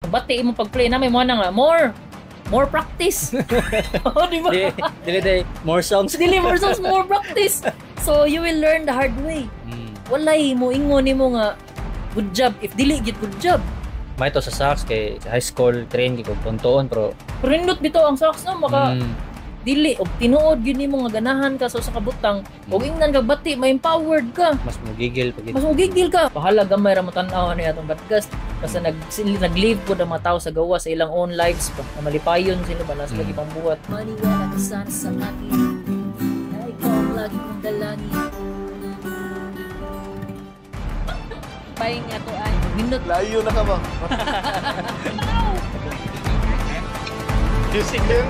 Bati imo pag-play na may mo na nga more more practice. Oh, di ba? Dili dili day more songs. Dili more songs, more practice. So you will learn the hard way. Walay mo ingon nimo nga good job if dili gid good job. May to sa socks kay high school train gid kog tuntuon pero Pero nindot bitaw ang socks no maka dili og tinuod gyud nimo nga ganahan ka sa usa ka butang og ingnan ka bati ma-empowered ka. Mas mogigil pag Mas mogigil ka. Bahala gamay ra mo tan-aw ni atong podcast basta nag-live po ang mga tao sa gawa sa ilang own lives ba. Na malipayon sila ba nasa lagi pangbuhat. Maniwala ka sana sa akin na ikaw ang lagi kong dalangin. Paying atuan. Nindot. Layo na ka ba? Music din?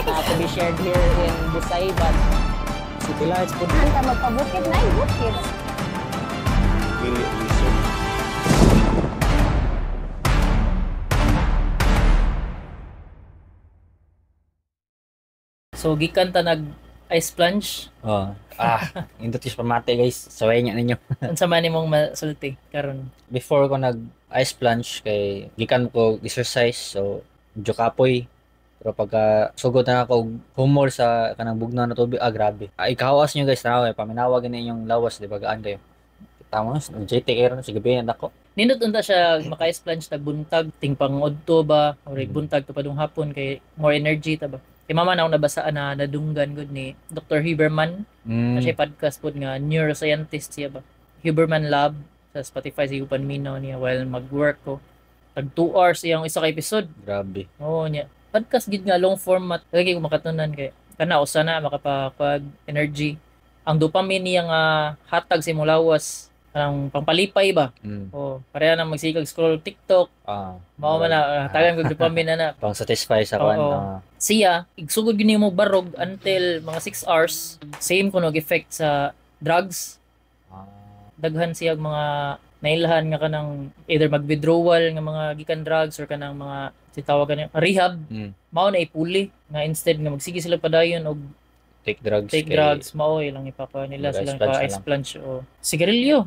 To be shared here in Busay, but City Lights po. Anta magpabukid na bukid. Dili lisod. So gikan ta nag ice plunge. Oh. Indot is pamate guys. Saway niya ninyo. Unsa man nimong masulti karon? Before ko nag ice plunge kay gikan ko exercise so medyo kapoy. Pero pagka sugod na ako og humor sa kanang bugnaw na tubig, grabe. Ikawas niyo guys tanaw, paminawa gani inyong lawas, di ba gaan kayo. Tama na, JT kayo ron sa gabi na ako. Nindot unta siya maka-ice plunge tagbuntag ting pang-udto ba or buntag to padung hapon kay more energy ta ba. Kay mama na akong nabasaan na nadunggan gud ni Dr. Huberman. Siya podcast pod nga neuroscientist siya ba. Huberman Lab sa Spotify sa Upan Minaw niya while mag-work ko. Tag 2 hours iyang isa ka episode. Grabe. Oo niya. Podcast gid nga long format. Lagi ko makatunan kay kana usa na makapag energy. Ang dopamine niya nga hatag sa imong lawas kanang pangpalipay ba. Oh, pareha nang magsigag scroll TikTok. Mao man na hatagan kog dopamine na na. Pang satisfy sa kuan. Siya igsugod gyud nimo barog until mga 6 hours. Same kuno effect sa drugs. Daghan siya mga nailhan nga kanang either mag-withdrawal nga mga gikan drugs or kanang mga sitawag gani rehab. Mao na ipuli nga instead nga magsige sila padayon og take drugs, take drugs mao ilang ipapa nila mag-ice silang plunge pa na ice lang. plunge o sigarilyo.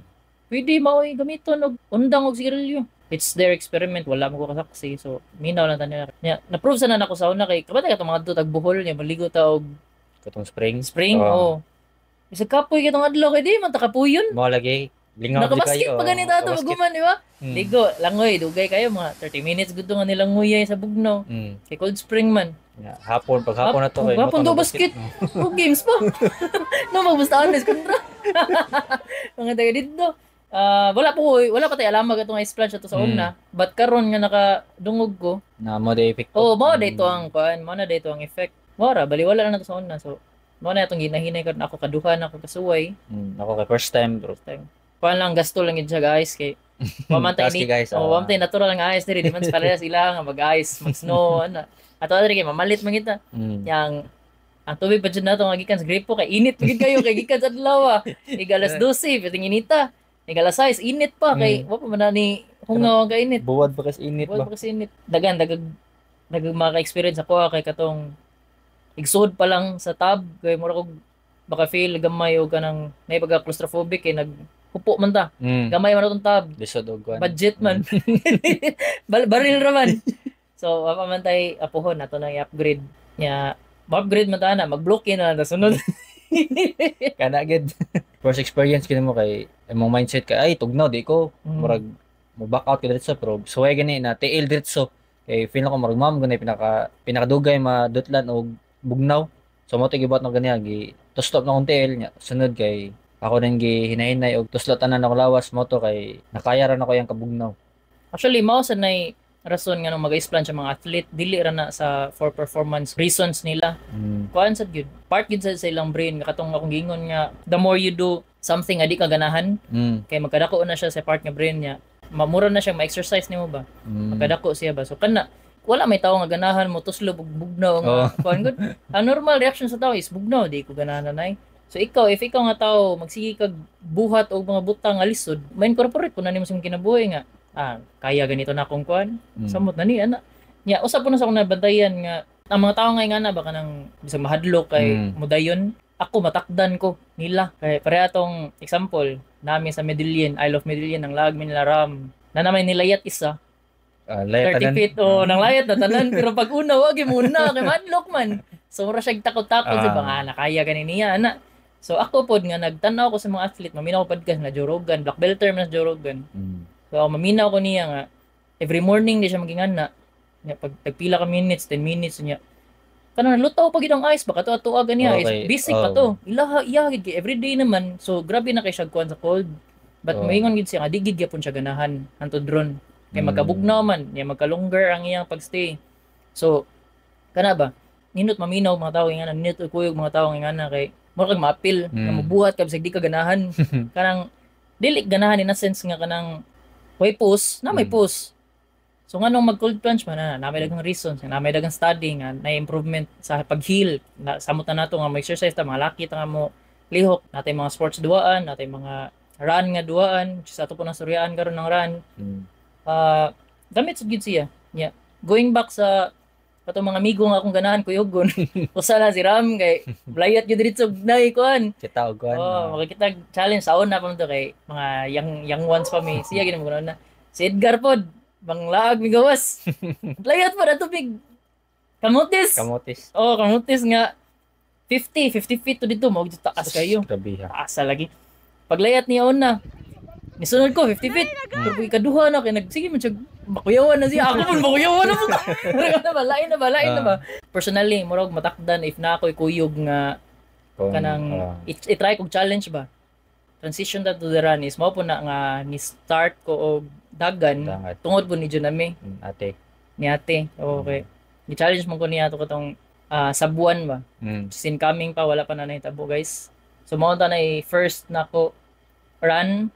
Pwede mao gamiton og undang og sigarilyo. It's their experiment, wala mo ko kasaksi. So minaw lang ta nila. Nya na-prove sa na nako sa una kay kabantay katong mga tag buhol niya maligo ta og katong spring. Spring oh. Bisag kapoy katong adlaw kay di man ta kapuyon. Mao lagi lingaw di Nakabasket kayo. pa ganito ato maguman, di ba? Ligo, langoy, dugay kayo mga 30 minutes gud nga nilang nguyay sa bugnaw. Kay cold spring man. Yeah, hapon pag hapon na to kay hapon do basket. O games pa. No magbasta honest kontra. Mga taga didto. Wala po, wala pa tay alam atong ice plunge ato sa una, but karon nga nakadungog ko. Na mo day effect. Oh, mao dito ang kuan, mao na dito ang effect. Mora, baliwala na nato sa una. So mao na atong ginahinay karon ako kaduha na ako kasuway. Ako kay first time bro. First time. Kuan lang gasto lang gid siya guys kay wa man tay ni guys, oh, wa man tay natural nga ice diri di man parehas sila nga mag-ice, mag-snow ana. Ato diri kay mamalit man kita. Yang ang tubig pa jud nato nga gikan sa gripo kay init gid kayo kay gikan sa adlaw. Ig alas 12 piting inita. Ig alas 6 init pa kay wa pa man na ni hungaw ang kainit. Buwad pa kasi init Buwad ba. pa kasi init. Dagan dagag dagag maka-experience ako kay katong igsuod pa lang sa tub kay mura kog baka feel gamay og kanang naipagka claustrophobic kay nag hupo man ta. Gamay man atong tub. Lisod og kuan. Budget man. Baril ra man. So wa pa man tay apuhon ato nang i-upgrade. Nya ma-upgrade man ta na, mag-block na lang ta sunod. Kana gid. First experience kini mo kay imong mindset kay ay tugnaw di ko. Murag mo back out ka diretso pero suway gani na tiil diretso. Kay feel ko murag ma'am gani pinakadugay madutlan og bugnaw. So mo gibuhat na ganiya gi tuslop na kong tiil nya sunod kay ako nang gihinahinay og tuslot tanan ako lawas mo to kay nakaya ra nako yang kabugnaw. Actually mao sa nay rason nga nung mag-ice plunge ang mga athlete dili ra na sa for performance reasons nila. Kuan sad gyud. Part gyud sa ilang brain nga katong akong giingon nga the more you do something nga di ka ganahan kay magkadako na siya sa part nga brain niya. Mamura na siya ma-exercise nimo ba. Magkadako siya ba. So kana wala may tawo nga ganahan mo tuslob og bugnaw nga kuan gud. Ang normal reaction sa tao is bugnaw di ko ganahan nay. So ikaw, if ikaw nga tao magsige kag buhat og mga butang nga lisod, ma-incorporate po na nimo sa imong kinabuhi nga kaya ganito na akong kuan. Samot na ni ana. Nya usa po na sa akong nabantayan nga ang mga tao nga ingana baka nang bisag mahadlok kay mudayon. Ako matakdan ko nila. Kay pareha tong example nami sa Medellin, Isle of Medellin, ang lag nila Ram. Na naman nilayat isa. Layat 30 tanan. feet, oh, nang layat na tanan, pero pag una wag muna kay madlock man. So mura siya takot-takot sa banga nakaya gani niya ana. So ako pod nga nagtan-aw ko sa mga athlete, maminaw ko podcast na Joe Rogan, black belter man sa Joe Rogan. So ako maminaw ko niya nga every morning di siya magingana. Nya pag tagpila ka minutes, 10 minutes niya. Kanang lutaw pa gid ang ice baka to ato ganiya. Basic pa to. Ilaha iya gid kay everyday naman. So grabe na kay siya kuan sa cold. But moingon gid siya nga di gid gyapon siya ganahan hantod ron. Kay magkabugnaw man, niya magka-longer ang iyang pagstay. So kana ba? Nindot maminaw mga tawo nga nindot kuyog mga tawo nga na kay mura kag maapil nga mobuhat ka bisag di ka ganahan. Kanang dili ganahan in a sense nga kanang way post na may post. So nganong mag cold plunge man na, na may daghang reasons, na may daghang study nga na improvement sa pag-heal. Na, samot na nato nga mag-exercise ta, mga laki ta nga mo lihok, natay mga sports duaan, natay mga run nga duaan, sa ato po nang suryaan karon ng run. Gamit sad gyud siya. Yeah. Going back sa katong mga amigo nga akong ganahan kuyugon. Usa na si Ram kay layat gyud diretso nay kuan. Kita og kuan. Oh, makikita challenge sa una pa man to kay mga young young ones pa mi. Siya gid mo na. Si Edgar pod banglaag mi gawas. Layat pod ato big kamutis. Kamotis. Oh, kamutis nga 50 50 feet to dito mo taas kayo. Grabe ha. Taas sa lagi. Paglayat niya una, nisunod ko 50 feet. Pero pag ikaduha na kay nag sige man siya makuyawan na siya. Ako pud makuyawan na pud. Murag na ba lain na ba lain na ba. Personally, murag matakdan if na ako'y kuyog nga Kung, kanang i-try kog challenge ba. Transition that to the run is mao po na nga ni start ko og dagan Dangat. tungod po ni Junami Ate. Ni ate. Okay. Gi-challenge man ko niya ato katong sa buwan ba. Sin coming pa, wala pa na nahitabo, guys. So mao ta na first nako run,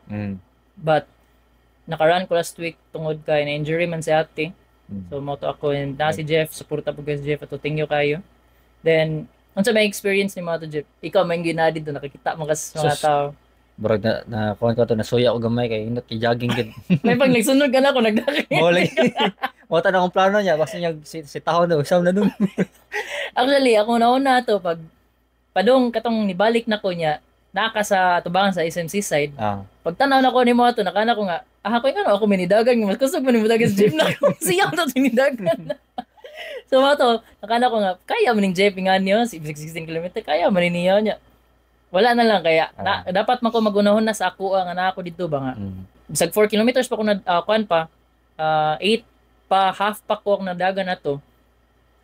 but naka-run ko last week tungod kay na injury man si ate. So mao to ako and na si Jeff, suporta po guys Jeff ato, thank you kayo. Then unsa may experience ni mo ato, Jeff? Ikaw may ginadi dito nakikita mo kas mga Sus. tao. Murag na kuan ko to, nasuya ko gamay kay inot kay jogging gid. May pag nagsunod ka na ako nagdaki. Mo lagi. Mo ta na akong plano niya basta niya si taon na usam na dun. Actually, ako nauna to pag padong katong nibalik na ko niya naka sa tubangan sa SMC side. Pagtanaw na ko ni mo ato, nakana ko nga, ako nga no, ako minidagan, mas kusog man ni sa gym na ako. Siya to tinidagan. So mo to, nakana ko nga, kaya man ning Jeff nga niyo, 16 km, kaya man ni niya niya. Wala na lang kaya na, dapat man ko magunahon na sa ako nga na ako dito ba nga. Bisag 4 kilometers pa ko na kuan pa, 8 pa half pa ko ang nadagan na to.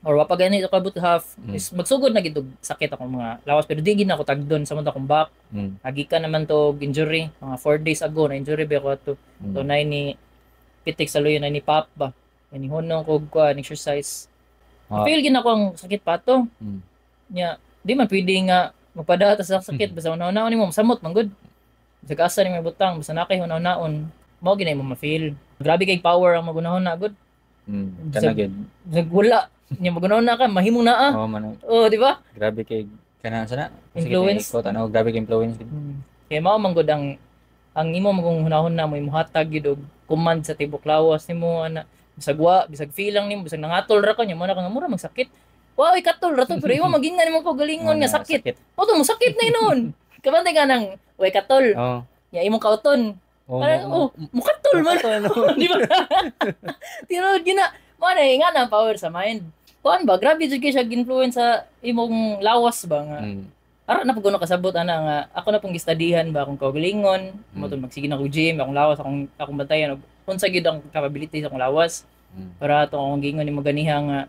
Or wa pa gani ko kabot half is magsugod na gid og sakit akong mga lawas pero di gid na ako tagdon sa akong back. Agi ka naman to og injury mga 4 days ago na injury ba ako ato. So nay ni pitik sa luyo na ni pop ba. Ni hunong ko og kuan exercise. Feel gid ako ang sakit pa to. Nya di man pwede nga magpadata sa sakit basta una-unaon nimo samot man gud. Bisag asa ni may butang basta na kay hunaw-naon mao gid na imo ma-feel. Grabe kay power ang magunahon na gud. Kana gid. Bisag wala nya magunahon na ka mahimong naa. Oh man. Oh, di ba? Grabe kay kana sana. Influence. Ko tanaw grabe kay influence gid. Kaya mao man gud ang imo magong hunahon na mo imuhatag gyud og command sa tibok lawas nimo ana bisag wa bisag feel lang nimo bisag nangatol ra ka nya mo na ka nga mura magsakit. Wa oy katol ra to pero imo magingan nimo kaugalingon nga sakit. O to mo sakit na hinuon. Kabantay ka nang way katol. Ya imong kauton. Oh, Parang, oh, mukatol man. Di ba? Tinuod gina. Mo na nga na ang power sa mind. Kuan ba grabe jud kay siya influence sa imong lawas ba nga. Ara na pud ko kasabot ana nga ako na pong gistadihan ba akong kaugalingon, mo to magsige na ko gym, akong lawas, akong bantayan og unsa gyud ang capability sa akong lawas. Para ato akong giingon nimo ganiha nga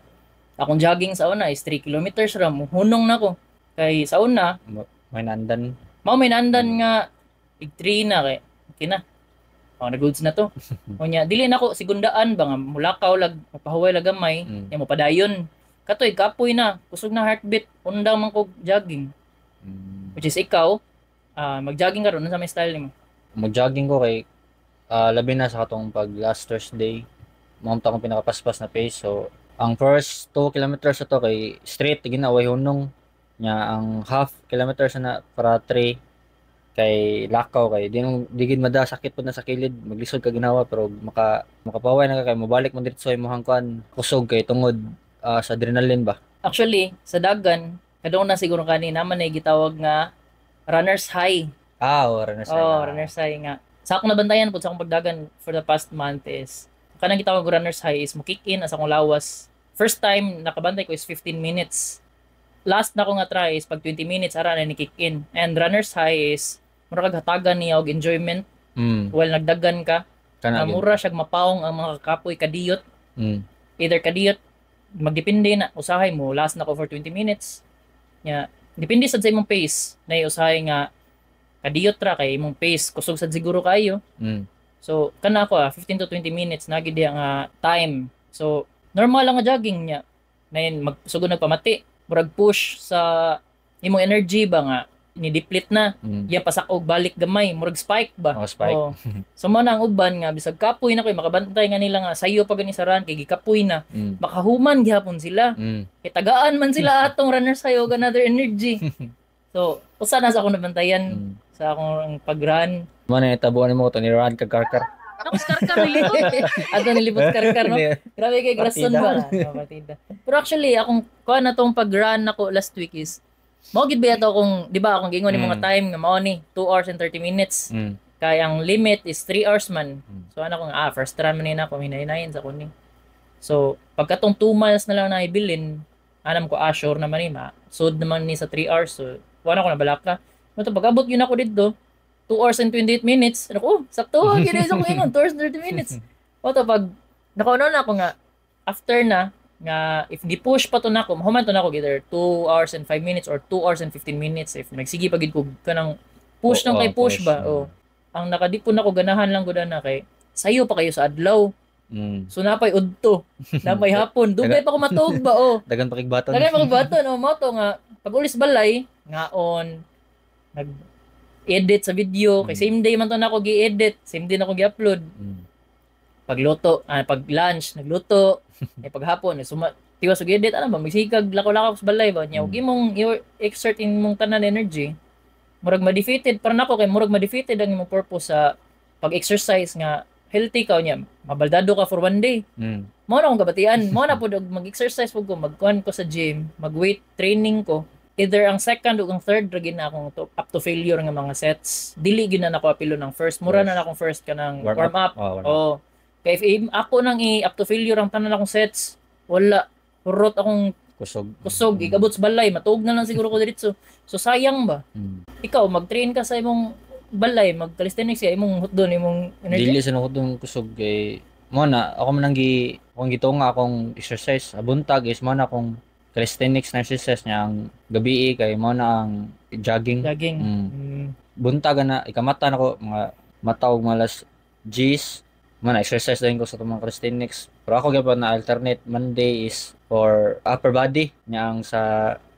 akong jogging sa una is 3 kilometers ra hunong na ko. Kay sa una May nandan. Mao may nandan nga ig 3 na kay okay na. Oh, nagoods na to. Unya dili na ko segundaan ba nga mulakaw lag mapahuway lag gamay, nya mopadayon. Katoy kapoy na, kusog na heartbeat, undang man ko jogging. Which is ikaw, mag-jogging karon unsa may style nimo? Mag-jogging ko kay labi na sa katong pag last Thursday, mao akong pinakapaspas na pace. So ang first 2 kilometers ato kay straight gina way hunong. Nya ang half kilometers na para 3 kay lakaw kay di nung di gid mada sakit pud na sa kilid, maglisod ka ginawa pero makapaway na ka kay mobalik man diretso imong kuan kusog kay tungod sa adrenaline ba. Actually, sa dagan Kadong na siguro kani naman ay gitawag nga runner's high. Ah, oh, runner's high. Oh, runner's high nga. Sa akong nabantayan pud sa akong pagdagan for the past month is kanang gitawag runner's high is mo kick in sa akong lawas. First time nakabantay ko is 15 minutes. Last na ko nga try is pag 20 minutes ara na ni kick in. And runner's high is mura kag hatagan niya og enjoyment while nagdagan ka. Kana gyud. Mura siyag mapaong ang mga kapoy kadiyot. Either kadiyot magdepende na usahay mo last na ko for 20 minutes. Nya depende sad sa imong pace na usahay nga kadiyot ra kay imong pace kusog sad siguro kayo. So kana ako 15 to 20 minutes na gid nga time. So normal lang nga jogging niya. Nayin magsugod nagpamati, murag push sa imong energy ba nga ni deplete na. Iya pasakog balik gamay, murag spike ba. Oh, spike. Oh. So mo na ang uban nga bisag kapoy na koy makabantay nga nila nga sayo pa gani sa run kay gikapoy na. Makahuman gihapon sila. Kay tagaan man sila atong runner sayo og another energy. So usa na sa akong nabantayan sa akong pag-run. Mo na itabuan nimo to ni run kag karkar. Tapos karkar nilipot. Ato nilipot karkar no. Grabe kay grason ba. Oh, partida. Pero actually akong kuan na tong pag-run nako last week is mao gid ba ato kung di ba akong giingon ni mga time nga mao ni 2 hours and 30 minutes. Kay ang limit is 3 hours man. So ano ko nga first run man ni nako hinay-hinayin sa kuning. So pagkatong 2 miles na lang na ibilin, anam ko sure naman ni ma. Sud naman ni sa 3 hours. So wala ko na balaka. Mo to pag-abot yun ako didto 2 hours and 28 minutes. Ano ko, oh, sakto gid sa ko ingon 2 hours and 30 minutes. O to pag nakauna na ako nga after na nga if gi-push pa to nako, mahuman to nako either 2 hours and 5 minutes or 2 hours and 15 minutes if nagsige pa gid ko kanang push nang kay push ba. Oh. Ang nakadipon nako ganahan lang gud ana kay sayo pa kayo sa adlaw. So napay udto, napay hapon, dugay pa ko matuog ba oh. Dagan pa kig baton. Dagan pa kig baton oh, mao to nga pag ulis balay ngaon nag edit sa video kay same day man to nako gi-edit, same day nako gi-upload. Pagluto, pag lunch nagluto, eh paghapon tiwas og edit ana ba magsikag lakaw-lakaw sa balay ba nya ug imong exert imong tanan energy murag ma-defeated para nako kay murag ma-defeated ang imong purpose sa pag-exercise nga healthy ka nya mabaldado ka for one day. Mao na akong kabatian, mao na pud og mag-exercise pud ko, magkuan ko sa gym, mag-weight training ko. Either ang second o ang third ra gid na akong up to failure nga mga sets. Dili gid na nako apilo ng first. Mura na akong first kanang warm up. Oh, warm up. Oh. Kay if ako nang i-up to failure ang tanan akong sets, wala hurot akong kusog. Kusog, igabot sa balay, matuog na lang siguro ko diretso. So sayang ba? Ikaw mag-train ka sa imong balay, mag-calisthenics ka imong hutdon imong energy. Dili sa hutdon kusog kay mo na ako man ang gi akong gitunga akong exercise buntag is mo na akong calisthenics na exercise niya ang gabi kay mo na ang jogging. Buntag na ikamata nako mga mata og malas G's mo na exercise din ko sa tumang calisthenics. Pero ako gyud na alternate Monday is for upper body niya ang sa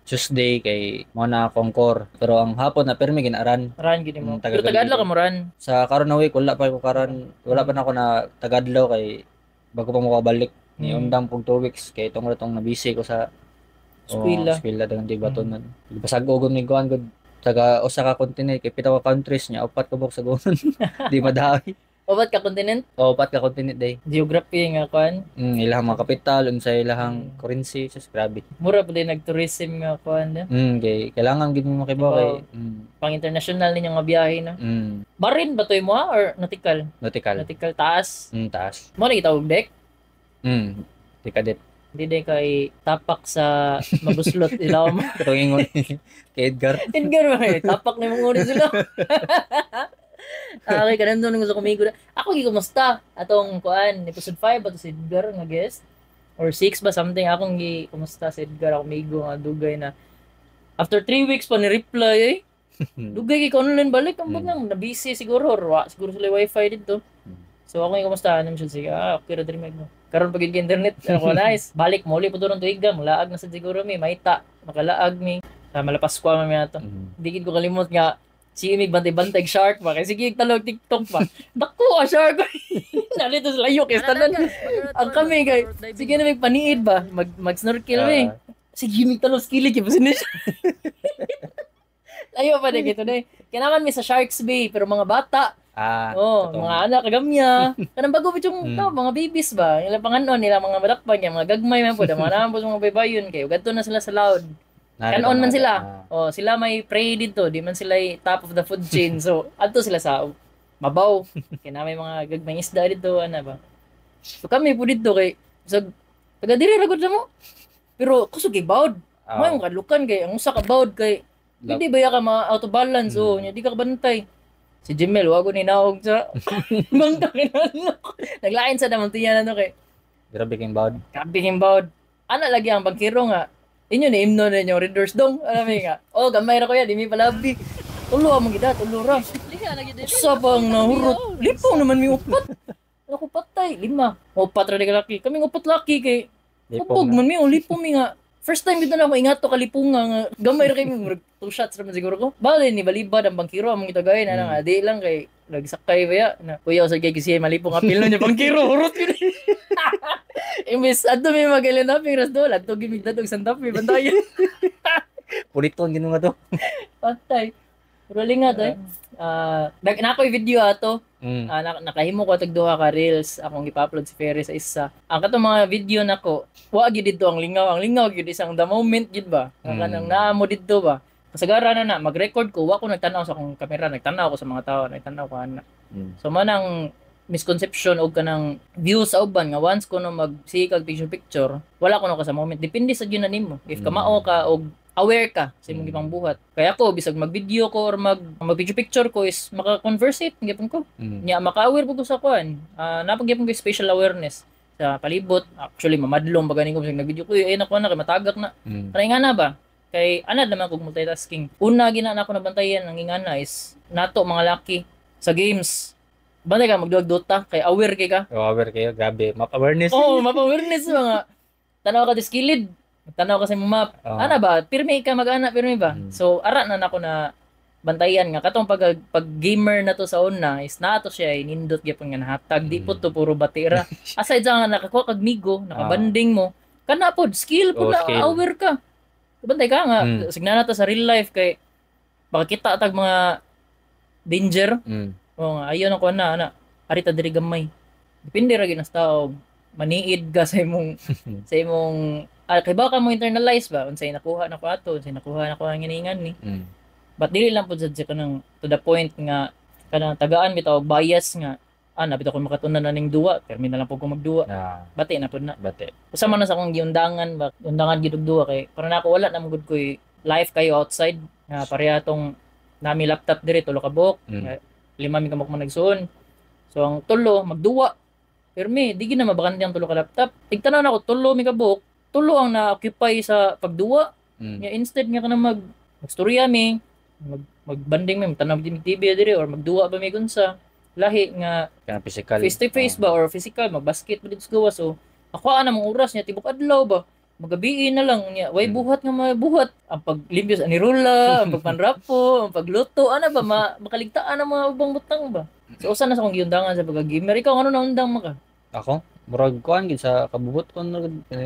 Tuesday kay mo na akong core. Pero ang hapon na permi ginaran. Run gid mo. Pero tagadlaw ka mo run. Sa karon na week wala pa ko karon, wala pa na ako na tagadlaw kay bago pa mo kabalik ni undang pug 2 weeks kay tong ratong na busy ko sa eskwela. Eskwela dagang di baton man. Basag og ni kuan gud taga usa ka continent kay pita ka countries niya upat ka buok sa gunon. Di madawi. Upat ka continent? O, upat ka continent day. Geography nga kuan. Ilahang mga kapital unsa ilahang currency, sus grabe. Mura pa din nag-tourism nga kuan na. Kay kailangan gid mo makibaw kay pang international ninyo nga biyahe na. Marine ba toy mo or nautical? Nautical. Nautical taas. Taas. Mo na gitawag deck? Deck. Hindi din kay tapak sa mabuslot ilaw mo. Katong ingon kay Edgar. Edgar ba eh? Tapak na yung ngunit sila. Okay, kanan doon sa kumigo. Ako gi kumusta atong kuan episode 5 ba to si Edgar nga guest or 6 ba something akong gi kumusta si Edgar ako migo nga dugay na. After 3 weeks pa ni reply eh. Dugay kay online balik ang bagang na busy siguro or wa siguro sila wifi dito. So ako yung kumusta anam siya sige okay ra diri mag. Karon pag internet ako nice. Balik mo uli po doon tuiga, mulaag na sad siguro mi, mahita, makalaag mi. Sa Malapaskwa man mi ato. Di gid ko kalimot nga si imig bantay-bantay shark ba kay sige talog TikTok pa. Dako a shark. Nalito sa layo kay tanan. Ang kami kay sige na may paniid ba mag snorkel mi. Sige mig talog skili kay basin siya. Layo pa din kito day. Kinaman mi sa Sharks Bay pero mga bata. Oh, mga anak kagamya. Kanang bago pa yung mga babies ba? Ilang panganon nila mga madakpan niya, mga gagmay man po, mga naman po mga baybayon kayo. Gadto na sila sa loud. Kanon man sila. Oh, sila may prey dito, di man sila top of the food chain. So, adto sila sa mabaw. Kay na may mga gagmayng isda dito, ana ba. So kami po dito kay sa taga diri ra gud na mo. Pero kusog kay bawd. May mga kadlukan kay ang usa ka bawd kay hindi ba ya ka ma out of balance oh, nya di ka kabantay. Si Jimel wago ni naog sa bangka kinalok. Naglain sa damang tiyan ano kay. Grabe kay bawd. Grabe kay bawd. Ana lagi ang bangkiro nga. Inyo ni imno na inyo Readers dong. Alam mo nga. Oh, gamay ra ko ya, di mi palabi. Tulo among gida, tulo ra. Usa pa ang nahurot. Lipong naman mi upat. Ako patay, lima. Upat ra di ka laki. Kaming upat laki kay lipong man mi, lipong mi nga. First time dito na ako ingato kalipunga nga gamay ra kay mi, murag 2 shots ra man siguro ko. Bale ni balibad ang bangkiro among itagayin ana nga di lang kay nagsakay ba ya na kuya sa kay siya malipong apil na niya bangkiro hurot gyud. Imbes adto mi magalan na ras do adto gimig dadog Santa Fe bantayan. Puliton ginu nga to. Patay. Rolling nga to. Nako video ato. Nakahimo ko tag duha ka reels akong gipa-upload si Ferry sa isa. Ang katong mga video nako, wa gyud didto ang lingaw. Ang lingaw gyud isang the moment gyud ba. Kanang naa mo didto ba. Kasagara na na mag-record ko, wa ko nagtan-aw sa akong kamera, nagtan-aw ko sa mga tao, nagtan-aw ko ana. So man ang misconception og kanang view sa uban nga once ko no magsikag picture picture, wala ko no ka sa moment. Depende sa gyud na nimo. If kamao ka og aware ka sa imong gipangbuhat. Kaya ako bisag mag-video ko or mag picture picture ko is maka-conversate gyapon ko. Nya maka-aware pud ko sa kuan. Napag gyapon ko spatial awareness sa palibot. Actually mamadlong ba gani ko bisag nag-video ko ay nako na kay matagak na. Kanay nga na ba? Kay anad naman kog multitasking. Una gina na ako nabantayan ang ingana is nato mga laki sa games. Bantay ka magduag Dota kay aware kay ka. Oh, aware kayo, grabe. Map awareness. Oh, map awareness mga. Tanaw ka diskilid. Tanaw ka sa imong map. Ana ba? Pirmi ka mag-ana, pirmi ba? So ara na nako na bantayan nga katong pag gamer na to sa una is nato siya ay nindot gyapon nga nahatag. Di po to puro batira. Aside sa nga nakakuha kag migo, nakabanding mo, kana pod skill pod na skill. Aware ka. Bantay ka nga signa na to sa real life kay makakita tag mga danger. Oo nga, ayon ako na ana. Ari ta diri gamay. Depende ra gyud sa tao. Maniid ka sa imong sa imong kay baka mo internalize ba unsay nakuha na ko ato, unsay nakuha na ko ang giningan ni. But dili lang pud sad siya kanang to the point nga kanang tagaan bitaw bias nga ana bitaw ko makatunan na ning duwa, permi na lang pud ko magduwa. Bati na pud na. Bati. Usa man na sa akong giundangan ba, undangan gid og duwa kay para nako wala na man gud koy life kayo outside nga pareha tong nami laptop diri tulo ka buok. Lima mi kamok man nagsuon. So ang tulo magduwa. Permi di gid na mabakante ang tulo ka laptop. Tigtan-aw nako tulo mi ka buok, tulo ang na-occupy sa pagduwa. Nga instead nga kanang magstorya mi, magbanding mi, magtan-aw mi TV diri or magduwa pa mi kunsa. Lahi nga kanang physical face to face ba or physical magbasket ba dito sa gawas. So ako ana mong oras niya tibok adlaw ba. Magabiin na lang niya. Way buhat nga mabuhat. Ang paglimpyo sa anirula, ang pagpanrapo, ang pagluto, ana ba makaligtaan ang mga ubang butang ba. So usa na sa akong giundangan sa pag-gamer. Ikaw ano na undang mo ka? Ako? Murag kuan gid sa kabubot ko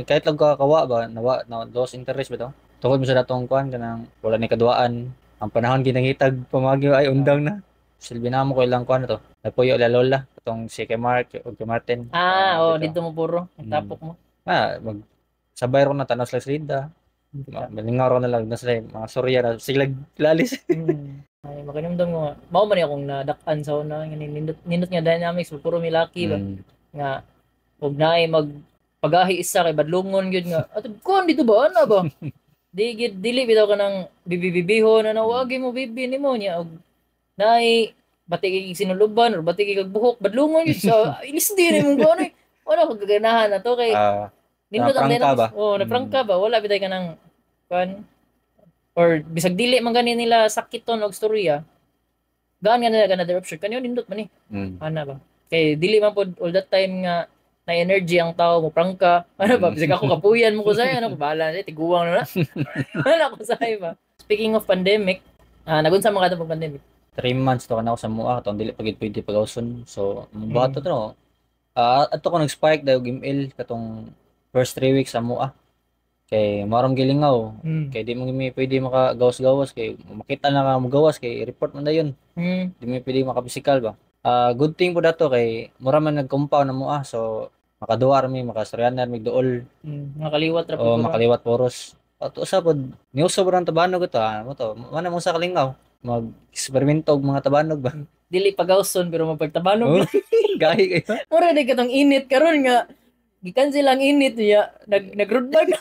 kahit lang kakawa ba nawa na lost interest ba to. Tungod mo sa datong kuan kanang wala ni kaduaan. Ang panahon ginangitag pamagyo ay undang na. Silbi na mo ko ilang kuan na to. Napuyo la lola katong si kay Mark o kay Martin. Ah, oh, dito mo puro. Tapok mo. Mag sabay ro na tanaw sila slida. Malingaw ro na lang na sila mga sorya na sila lalis. Ay makinumdum ko nga. Mao man akong nadak-an sa una nga nindot nga dynamics puro milaki ba. Nga og naay mag pagahi isa kay badlongon gyud nga. Ato kuan dito ba ana ba? Di gyud dili bitaw ka nang bibi-bibihon ana wagi mo bibi nimo nya og naay bati kay sinuluban or bati kay kag buhok badlongon gyud sa ilis din imong kuan eh. Wala ko gaganahan na to kay nindot ang dynamics. Oh, naprangka ba? Wala bitay ka ng kuan or bisag dili man gani nila sakiton og storya. Gaan nga nila another option kanyo nindot man ni. Ana ba? Kay dili man pod all that time nga na energy ang tao mo prangka. Ano ba? Bisag ako kapuyan mo ko say ano bahala na tiguang na. Wala ko say ba. Speaking of pandemic, nagunsa man kadtong pandemic? 3 months to kana ako sa mua katong dili pa gid pwede pagawson. So buhat to no. Adto ko nag-spike dayo ML katong first 3 weeks sa mua. Kay marong gilingaw. Kay di mo gimi pwede makagawas-gawas kay makita na ka mogawas kay report man dayon. Di mo pwede makapisikal ba. Good thing po dato kay mura man nag-compound na mua. So makaduwa ra mi, makastoryanan mi duol. Makaliwat ra po. Oh, makaliwat poros. Ato sa pod niuso ba ang tabanog ito ah, mo to. Mana mo sa kalingaw mag-eksperimento og mga tabanog ba. Dili pagawson pero mapagtabanog. Oh, gahi kayo. Mura di katong init karon nga gikan silang init niya nag road bike.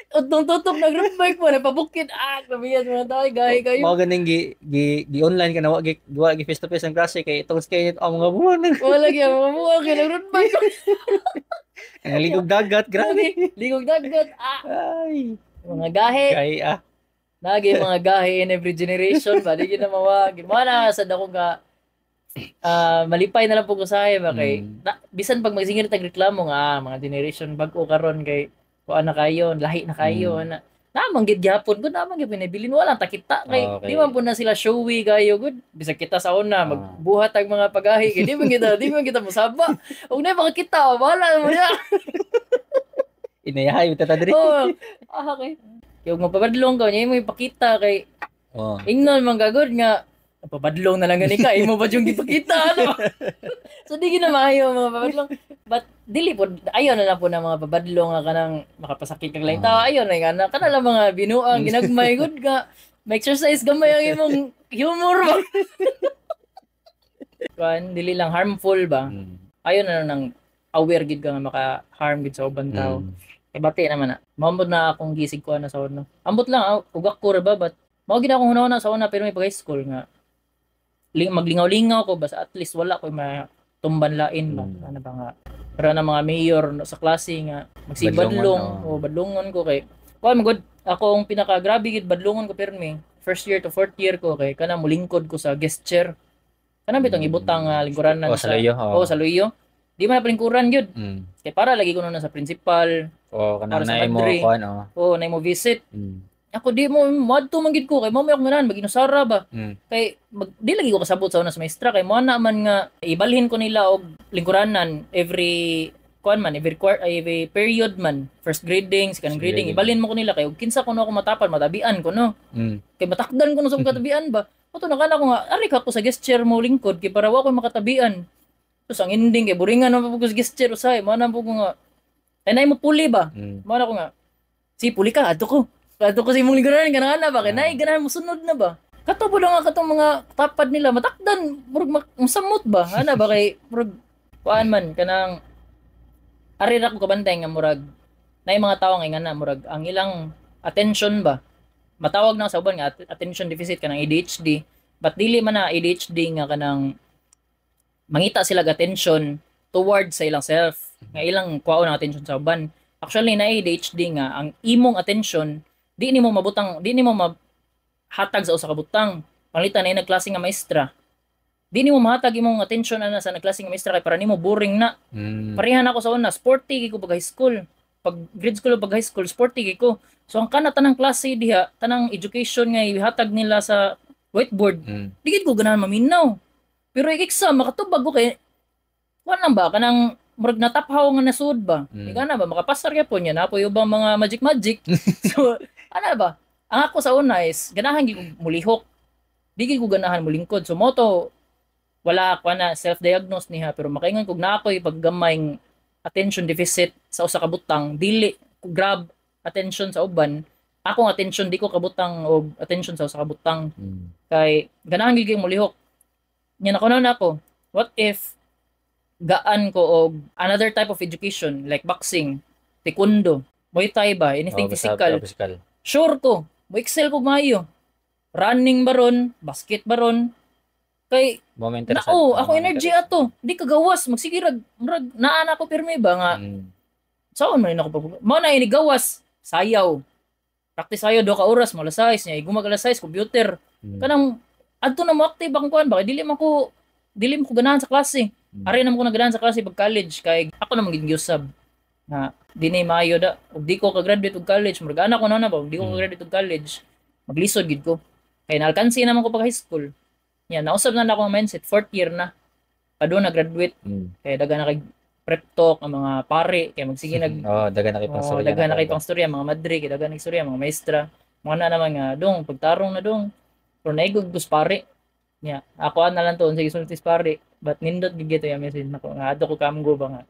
Utong tutok nag road bike mo nagpabukid ah grabe mga tao gahi kayo. Mao ganing gi, gi, gi online ka na wa gi face to face ang klase kay itong sa init ang mga buwan. Wala gyud mga buwan kay nag road bike. Ang ligog dagat, grabe. Ligog dagat ah. Ay, Mga gahi. gahi ah. Nagi mga gahi in every generation ba di gyud na mawag. Mo na sad ako nga malipay na lang po ko usahay ba kay na, bisan pag magsingir tag reklamo nga mga generation bag-o karon kay kuan na kayo, lahi na kayo na naman gid gyapon gud, naman gid pinabilin wala ta kita kay di man po na sila showy kayo gud. Bisag kita sa una magbuhat ang mga pagahi kay di man kita mosaba. Ug na makakita wala mo na. Inayahay ta diri. Oh, okay. Kay ug mapabadlong ka nya imo ipakita kay ingnon man gagod nga pabadlong na lang gani ka imo ba yung gipakita ano. So di gid na maayo mga pabadlong. But dili po ayo na lang po na mga pabadlong nga kanang makapasakit kag laing tao ayo na nga na kana lang mga binuang ginagmay gud ka ma-exercise gamay ang imong humor ba. Kuan dili lang harmful ba. Ayo na lang nang aware gid ka nga maka-harm gid sa uban tao. Kay bati naman na. Maambot na akong gisig ko na sa una. Ambot lang ugak ko ra ba but mao gid akong hunahuna sa una pero may pag high school nga maglingaw-lingaw ko basta at least wala ko matumban lain ba. Ano ba nga pero na mga mayor sa klase nga magsibadlong o badlongon ko kay kuan magud ako ang pinaka grabe gid badlongon ko pirmi first year to fourth year ko kay kana mulingkod ko sa guest chair kana bitong ibutang lingkuranan sa luyo sa luyo di man na palingkuran gyud. Kay para lagi ko na sa principal o kana na imo kuan o na imo visit. Ako di mo madto man gid ko kay mo may akong ganahan maginusara ba. Kay di lagi ko kasabot sa una sa maestra kay mo na man nga ibalhin ko nila og lingkuranan every kuan man every quarter every period man first grading second grading ibalhin mo ko nila kay og kinsa kuno ako matapan matabian ko no. Kay matakdan ko no sa katabian ba. Ato na kana ko nga ari ka ko sa guest chair mo lingkod kay para wa ko makatabian. Tapos ang ending kay buringan man po ko sa guest chair usay mo na po ko nga ay nay mo puli ba. Mo na ko nga si puli ka adto ko. Ato kasi mong lingkuranan, ganahan na ba? Kaya nai, ganahan mo, sunod na ba? Kato po lang nga katong mga tapad nila, matakdan, murag masamot ba? Ana ba kay, murag, kuan man, kanang, ari ra ko kabantay nga murag, na yung mga tao nga na, murag, ang ilang attention ba? Matawag na sa uban nga, attention deficit, kanang ADHD, but dili man na ADHD nga kanang, mangita sila attention towards sa ilang self, nga ilang kuwaon ang attention sa uban. Actually, na ADHD nga, ang imong attention, di nimo mabutang, di nimo mahatag sa usa ka butang. Panglitan na nagklase nga maestra. Di nimo mahatag imong attention ana sa nagklase nga maestra kay para nimo boring na. Parehan ako sa una, sporty kay ko pag high school. Pag grade school o pag high school, sporty kay ko. So ang kana tanang klase diha, tanang education nga ihatag nila sa whiteboard, di gid ko ganahan maminaw. Pero exam makatubag ko kay kuan lang ba kanang murag nataphaw nga nasud ba. Di kana ba makapasar gyapon niya napoy ubang mga magic magic. So ano ba? Ang ako sa una is ganahan gid ko mulihok. Di gid ko ganahan mulingkod. So moto wala ako na self-diagnose niya pero makaingon kog na ako'y paggamayng attention deficit sa usa ka butang, dili ko grab attention sa uban. Akong attention di ko kabutang og attention sa usa ka butang. Kay ganahan gid kay mulihok. Nya nakunaw na ako. What if gaan ko og another type of education like boxing, taekwondo, Muay Thai ba, anything physical. Physical. Sure ko, mo excel ko maayo. Running baron, basket baron. Kay nao, ako energy ato. Di kagawas, magsige rag murag naa na ko pirmi ba nga. Saon man ako pag mao na ini gawas, sayaw. Practice sayaw do ka oras, mo alas 6 nya igumag alas 6 computer. Kanang adto na mo active akong kuan ba kay dili man ko ganahan sa klase. Ari na mo ko naganahan sa klase pag college kay ako na man gid giusab na di na maayo da ug di ko ka-graduate og college murag ana ko na ba ug di ko ka-graduate og college maglisod gid ko kay naalkansi naman ko pag high school nya nausab na nako ang mindset fourth year na padung na graduate kay daga na kay prep talk ang mga pare kay magsige nag daga na kay pangstorya daga na kay pangstorya mga madre kay daga na istorya mga maestra mga na naman nga dong pagtarong na dong pero naigog kus pare nya ako na lang to unsay gisulti pare but nindot gid gito ya message nako nga adto ko kamgo ba nga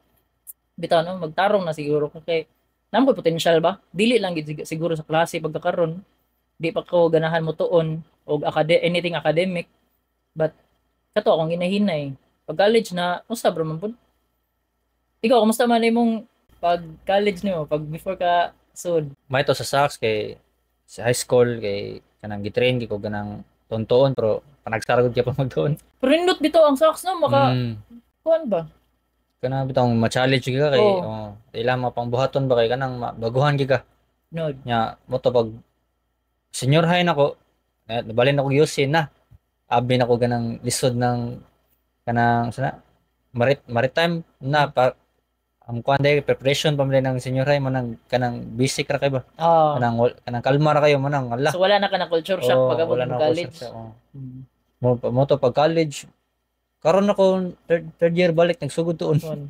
bitaw no magtarong na siguro ko kay Naa man koy potential ba? Dili lang gid siguro sa klase pagkakaron. Di pa ko ganahan mo tuon og anything academic. But kato akong ginahinay. Pag college na usab ra man pud. Ikaw, kumusta man imong pag college nimo, pag before ka sud? May to sa sax kay sa high school kay kanang gitrain ko ganang tuon pero panagsara gud gyapon magtuon. Pero nindot bitaw ang sax, no, maka kuan ba? Kanang bitong ma-challenge gyud ka kay Oo. oh, ilang mga pangbuhaton ba kay kanang baguhan gyud ka. No. Nya mo to pag senior high nako, na, nabalin ako UC na. Abi na ko ganang lisod ng kanang sana maritime na pa ang kuan day preparation pa man ng senior high mo nang kanang basic ra kay ba, kanang kanang kalma ra kayo mo nang ala. So wala na ka na culture shock Oo, pag abot wala mo na ako college. sa oh. Mo mo to pag college karon ako third year balik nagsugod tuon. Yun.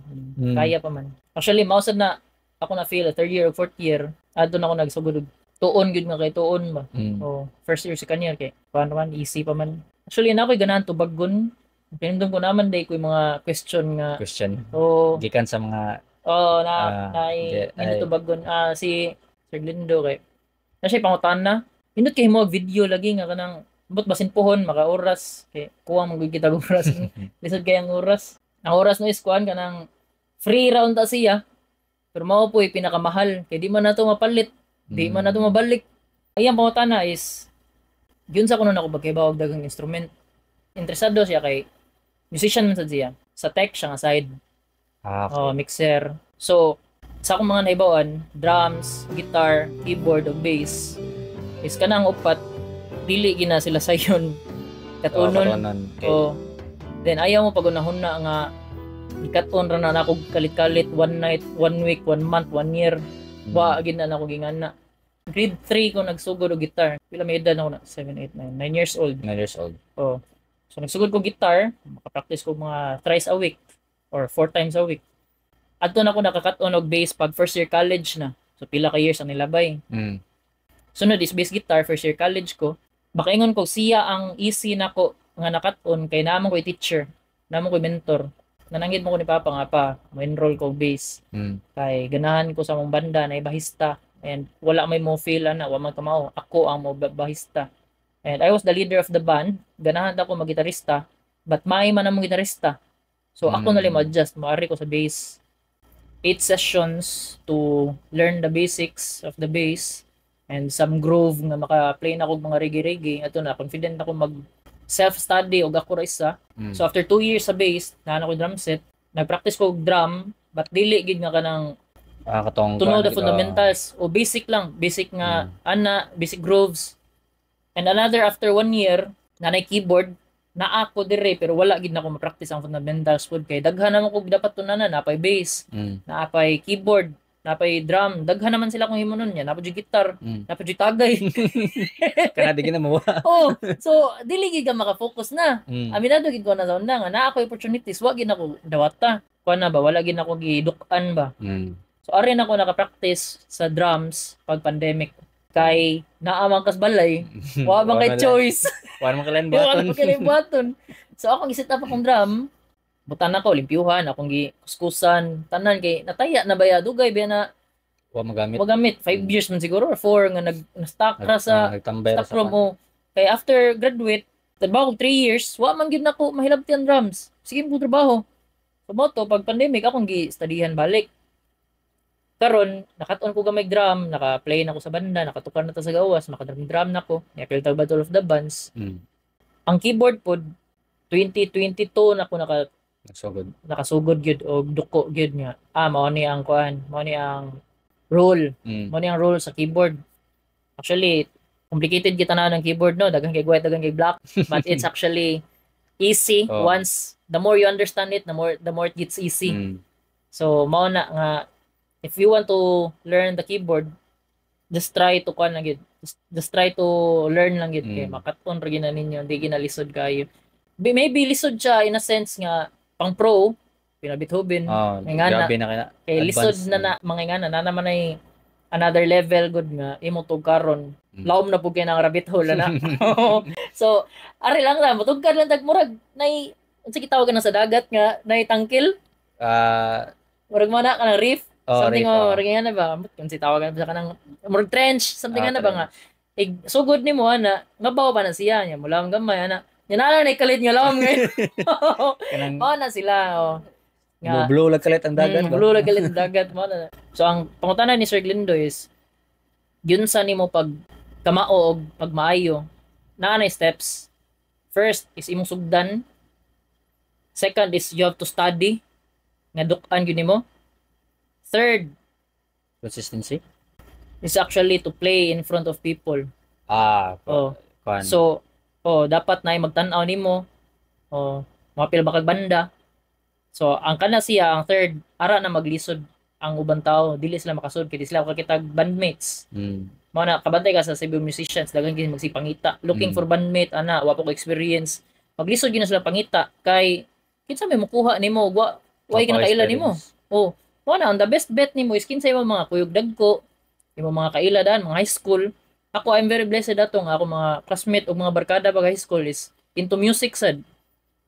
Kaya pa man. Actually, mao sad na ako na feel third year or fourth year, adto na ako nagsugod og tuon gyud nga kay tuon ba. Oh, first year, second year kay kuan man, easy pa man. Actually, na ako'y ganahan tubagon. Pinindom ko naman day ko yung mga question nga Question oh gikan sa mga oh na Ah, na di- nindot tubagon, si Sir Lindo kay na siya pangutan na nindot kay mo video lagi nga kanang but basin pohon maka oras kay kuwang man gud kita og oras, lisod kay ang oras. Ang oras no is kuan kanang free round ta siya pero mao po'y pinakamahal kay di man nato mapalit, di man nato mabalik. Ay, ang pangutana is yun sa kuno nako pagkahibaw og daghang instrument. Interesado siya kay musician man sad siya. Sa tech siya nga side. Ah, Oh, mixer. So, sa akong mga naibawan, drums, guitar, keyboard, ug bass, is kanang upat, dili gina sila sayon katunon. Katunon. Okay. Oh. Then ayaw mo pagunahon na nga ikaton ra na nako kalit-kalit one night, one week, one month, one year. Wa gid na nako gingana. Grade 3 ko nagsugod og guitar. Pila may edad na ako na? 7, 8, 9. 9 years old. 9 years old. Oh. So nagsugod ko guitar, makapractice ko mga thrice a week or four times a week. Adto na ako nakakat-on og bass pag first year college na. So pila ka years ang nilabay. Sunod is bass guitar, first year college ko. Makaingon ko siya ang easy nako nga nakat-on kay naman ko'y teacher, naman ko'y mentor. Nananggit mo ko ni Papa nga pa, mo-enroll ko og bass kay ganahan ko sa among banda na bahista and wala may mo feel ana, wa man kamao ako ang mo bahista and I was the leader of the band. Ganahan ako maggitarista but maay man among gitarista, so ako na lang mo adjust, moari ko sa bass. Eight sessions to learn the basics of the bass and some groove nga maka-play na ako mga reggae-reggae. Ato na confident ako mag self-study og ako ra isa. So after 2 years sa bass, naa na ko drum set, nagpractice ko og drum but dili gid nga kanang Ah, katong to know kuan the gid, fundamentals o basic lang, basic nga ana, basic grooves. And another after one year, nanay keyboard, naa ako dire pero wala gid na ako ma-practice ang fundamentals pud kay daghan naman ko dapat tunanan, napay bass, naapay keyboard, napay drum, daghan naman sila kung himo nun niya, napay guitar, napay tagay. Kana di gina mo. Oh, so dili gid ka maka-focus na. Aminado gid ko na sa una nga naa ako opportunities, wa gid ako dawata. Kuan na ba, wala gid ako giduk-an ba. So ari na ako naka-practice sa drums pag pandemic kay naa man kas balay, wa man kay choice. Wa man kailan Wa buhaton. man kay buhaton. So akong i-set up akong drum, butan ako limpyuhan, akong gikuskusan, tanan kay nataya na baya, dugay baya na Wa magamit. wa gamit. 5 years man siguro or 4 nga nag na-stock ra sa nagtambay ra stock room o kay after graduate trabaho 3 years, wa man gyud nako mahilabti ang drums, sige mo trabaho. So mo to pag pandemic akong gi-studyhan balik. Karon nakat-on ko gamay drum, naka-play na ko sa banda, nakatukar na ta sa gawas, maka-drum drum na ko, niapil tag Battle of the Bands. Ang keyboard pod 2022 na ko Nagsugod. nakasugod gyud og duko gyud nga mao ni ang kuan, mao ni ang role, mao ni ang role sa keyboard. Actually, complicated kita na ng keyboard, no, daghan kay white, daghan kay black, but it's actually easy. Once the more you understand it, the more it gets easy. So mao na nga if you want to learn the keyboard, just try to kuan lang gyud, just try to learn lang gyud kay makat-on ra gyud na ninyo, hindi ginalisod kayo. Maybe lisod siya in a sense nga pang pro pina Beethoven. Oh, May nga na. Grabe na kaya. Kay lisod Advanced na na mga nga na na naman ay another level good nga imo tug karon. Lawom na pud kay ng rabbit hole na. So ari lang ra motugkad lang tag murag nay unsa gitawag na sa dagat nga nay tangkil, murag mo na kanang reef. Oh, something reef, oh, oh. murag na ba? Kung si tawagan sa kanang murag trench, something Ah, na ba nga. Ig sugod nimo ana, mabaw pa na siya niya, mulam gamay ana. Nya na lang kalit nga lawom ngayon. Kanang Mao na sila oh. Nga blue lag kalit ang dagat ba? Blue lag kalit ang dagat mo na. So ang pangutana ni Sir Glindo is yun sa nimo pag kamao og pag maayo naa na steps. First is imong sugdan. Second is you have to study nga duk-an gyud nimo. Third Consistency. is actually to play in front of people. Ah, Oh. kuan. So, oh, dapat na magtan-aw nimo. Oh, mapil ba kag banda. So, ang kana siya ang third, ara na maglisod ang ubang tao, dili sila makasud kay di sila makakita bandmates. Mao na kabantay ka sa Cebu musicians, daghan gyud magsipangita, looking for bandmate ana, wa pa ko experience. Maglisod gyud na sila pangita kay kinsa may mukuha nimo, wa way Wa pa kinakaila nimo. experience. Oh, mao na ang the best bet nimo is kinsa imong mga kuyog dagko, imong mga kaila daan, mga high school. Ako, I'm very blessed ato nga ako mga classmate o mga barkada pag high school is into music sad.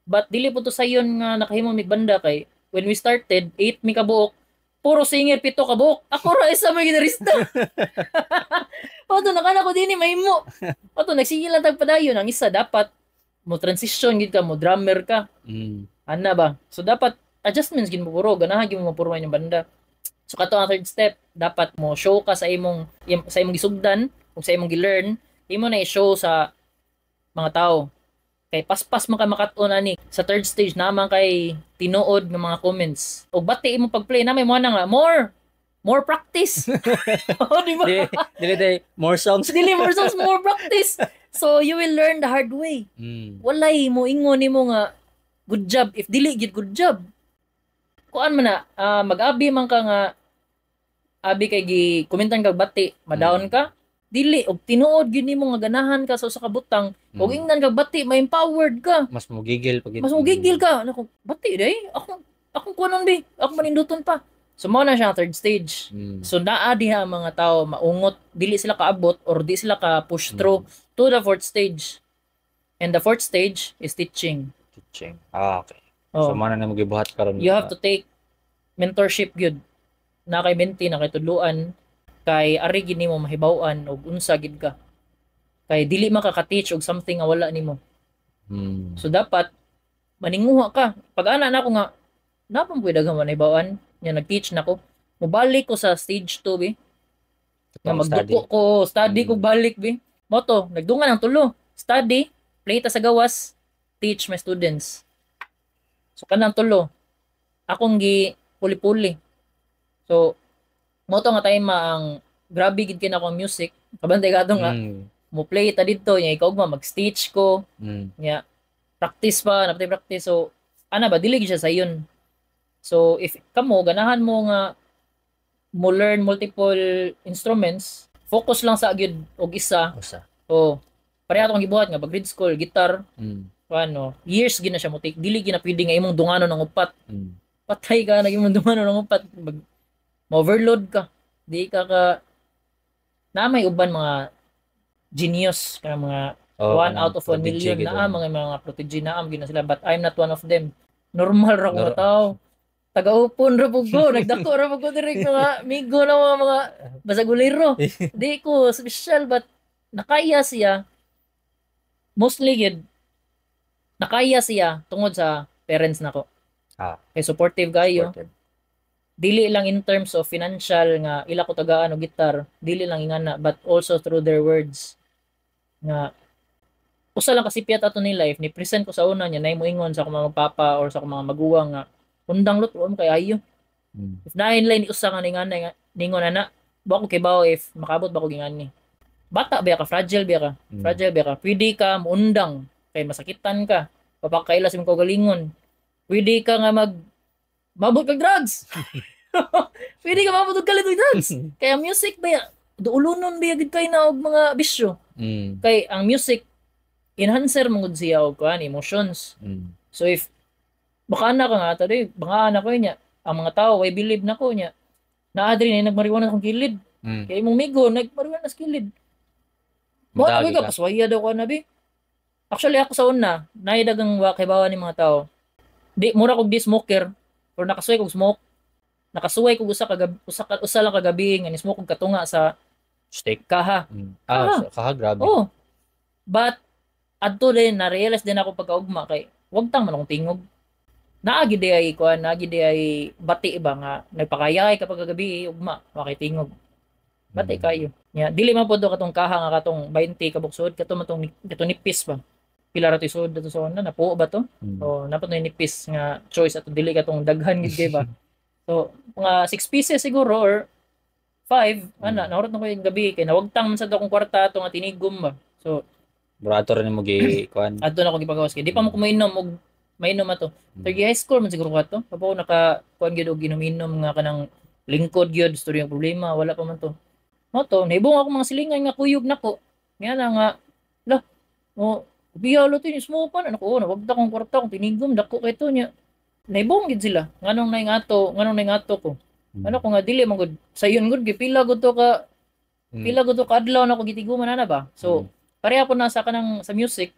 But dili po to sayon nga nakahimo mig banda kay when we started, 8 mi kabuok, puro singer 7 kabuok. Ako ra isa may gitarista. Oto nakana ko dinhi mahimo. Oto nagsige lang tag padayon ang isa dapat mo transition gid ka, mo drummer ka. Ana ba? So dapat adjustments gid mo puro, ganahan gid mo mapurma yung banda. So kato ang third step, dapat mo show ka sa imong gisugdan ug sa imong gi-learn, imo na i-show sa mga tao. Kay paspas man ka makat-on ani. Sa third stage naman kay tinuod ng mga comments. Og bati imo pag-play na may mo na nga more more practice. Oh, di ba? Dili dili day more songs. Dili more songs, more practice. So you will learn the hard way. Walay mo ingon nimo nga good job if dili gid good job. Kuan man na mag-abi man ka nga abi kay gi komentan kag bati, ma-down ka. Dili og tinuod gyud nimo nga ganahan ka sa usa ka butang, og ingnan kag bati, ma-empowered ka. Mas mogigil pag Mas mogigil ka. Nako, bati day. Ako akong kunon bi, ako maninduton pa. So mao na siya ang third stage. So naa diha ang mga tao maungot, dili sila kaabot or di sila ka push through to the fourth stage. And the fourth stage is teaching. Teaching. Ah, okay. Oh. So mao na nimo gibuhat karon. You have to take mentorship gyud. Na kay mentee, na kay tudluan, kay ari gid nimo mahibaw-an og unsa gid ka. Kay dili man ka ka-teach og something nga wala nimo. So dapat maninguha ka. Pag ana na ako nga napang pwede daghang mahibaw-an nya nag-teach nako. Mobalik ko sa stage 2 bi. Nga magduko ko, study ko balik bi. Mo to, nagdungan ang tulo. Study, play ta sa gawas, teach my students. So kanang tulo. Akong gi puli-puli. So mo to nga time ang grabe gid kay nako ang music. Kabantay ka nga mo play ta didto nya ikaw ma mag-stitch ko nya practice pa, napatay practice. So ana ba dili gid siya sayon. So if kamo ganahan mo nga mo learn multiple instruments, focus lang sa gyud og isa. Usa. Oh, pareha akong gibuhat nga pag grade school guitar, ano, years gid na siya mo take. Dili gid na pwede nga imong dungano ng upat. Patay ka na imong dungano ng upat, mag ma-overload ka. Di ka ka na may uban mga genius kana mga Oh, 1 out of 1 million na mga mga protege na am gid na sila, but I'm not one of them. Normal ra ko nga tao. Tagaupon ra pug ko, nagdako ra pug ko direk mga migo na mga basagulero. Di ko special but nakaya siya. Mostly gid nakaya siya tungod sa parents nako. Ah. Kay supportive kayo. Supportive. Dili lang in terms of financial nga ila ko tagaan og gitar, dili lang ingana but also through their words nga usa lang kasi piyat ato nila if ni present ko sa una niya nay moingon sa akong mga papa or sa akong mga maguwang nga undang lot wa kay ayo. If nain line usa nga ningana nga ningon ana, wa ko kibaw if makaabot ba ko gingani. Bata ba ka, fragile ba ka? Fragile ba ka? Pwede ka muundang kay masakitan ka, papakaila sa imong kaugalingon. Pwede ka nga mag mabot kag drugs. Pwede ka mabot og kalit og drugs. Kaya music ba duulonon ba gid kay na og mga bisyo. Kay ang music enhancer man gud siya og kuan emotions. So if baka na ka nga tadi, baka na ko niya, ang mga tao way believe na ko niya. Naa diri na nagmariwana akong kilid. Kay imong migo nagmariwana sa kilid. Mo na ka paswaya daw ka na bi. Actually ako sa una, naidagang wa kay bawa ni mga tao. Di mura kog di smoker or nakasuway kog smoke. Nakasuway ko usa ka usa lang kagabi nga nismoke kog katunga sa Steak. Kaha. Ah, kaha, grabe. Oh. But adto din na-realize din ako pagkaugma kay wag tang man akong tingog. Naagi di ay kuan, naagi di ay bati ba nga nagpakayay kapag kagabi ugma wa kay tingog. Bati kayo. Nya dili man pod katong kaha nga katong 20 ka buksod kato man tong kato nipis ba. Pila ra to isod dato sa una napuo ba to? So napat na nipis nga choice ato dili katong daghan gid kay ba. So mga 6 pieces siguro or 5 ana nahurot na ko yung gabi kay nawagtang man sad akong kwarta ato nga tinigom ba. So Burato ra nimo gi kuan. Adto na ko gipagawas kay di pa mo ko mainom og mainom ato. Third year high school man siguro ko ato. Pa ko naka kuan gyud og inom-inom nga kanang lingkod gyud story ang problema wala pa man to. Mo to nahibong ako mga silingan nga kuyog nako. Niya na nga lah mo biya lo to ni smoke man ano ko nawagta kong kwarta kong tinigom dako kay to nya. Nahibong gid sila nganong naingato nganong naingato ko. Ano ko nga dili man gud sayon gud gipila gud to ka pila gud to kadlaw na ko gitiguman ana ba. So pareha po na sa kanang sa music,